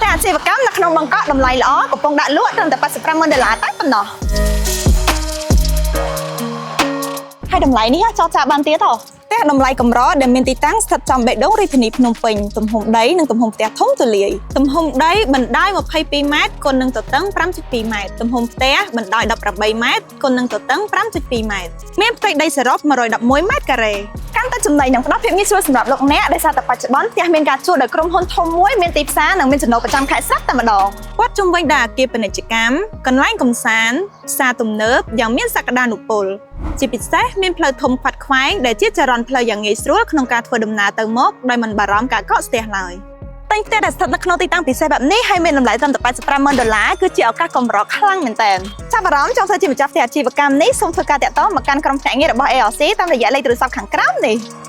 ះអាជីវកម្មនៅក្នុងបឹងកក់តម្លៃល្អកំពុងដាក់លក់ត្រឹមតែ85ម៉ឺនដុល្លារតែប៉ុណ្ណោះហើយតម្លៃនេះចរចាបានទៀតហ៎ផ្ទះតម្លៃកម្រដែលមានទីតាំងស្ថិតចំបេះដូងរាជធានីភ្នំពេញទំហំដីនិងទំហំផ្ទះធំទូលាយទំហំដីបណ្ដោយ22ម៉ែត្រគុណនឹងទទឹង5.2ម៉ែត្រទំហំផ្ទះបណ្ដោយ18ម៉ែត្រគុណនឹងទទឹង5.2ម៉ែត្រមានផ្ទៃដីសរុប111ម៉ែត្រការ៉េកាន់តែចំណេញនិងផ្ដល់ភាពងាយស្រួលសម្រាប់លោកអ្នកដោយសារតែបច្ចុប្បន្នផ្ទះមានការជួលដោយក្រុមហ៊ុនធំមួយមានទីផ្សារនិងមានចំណូលប្រចាំខែស្រាប់តែម្ដងព័ទ្ធជុំវិញដោយអគារពាណិជ្ជកម្មកន្លែងកម្សាន្តផ្សារទំនើបយ៉ាងមានសក្តានុពល ជាពិសេសមានផ្លូវធំខ្វាត់ខ្វែងដែលជាចរន្តផ្លូវយ៉ាងងាយស្រួលក្នុងការធ្វើដំណើរទៅមកដោយមិនបារម្ភការកកស្ទះឡើយទិញផ្ទះដែលស្ថិតនៅក្នុងទីតាំងពិសេសបែបនេះហើយមានតម្លៃត្រឹមតែ85ម៉ឺនដុល្លារគឺជាឱកាសកម្រខ្លាំងមែនទែនចាប់អារម្មណ៍ចង់ធ្វើជាម្ចាស់ផ្ទះអាជីវកម្មនេះសូមធ្វើការតាក់ទងមកកាន់ក្រុមភ្នាក់ងាររបស់ ARC តាមរយៈលេខទូរស័ព្ទខាងក្រោមនេះ។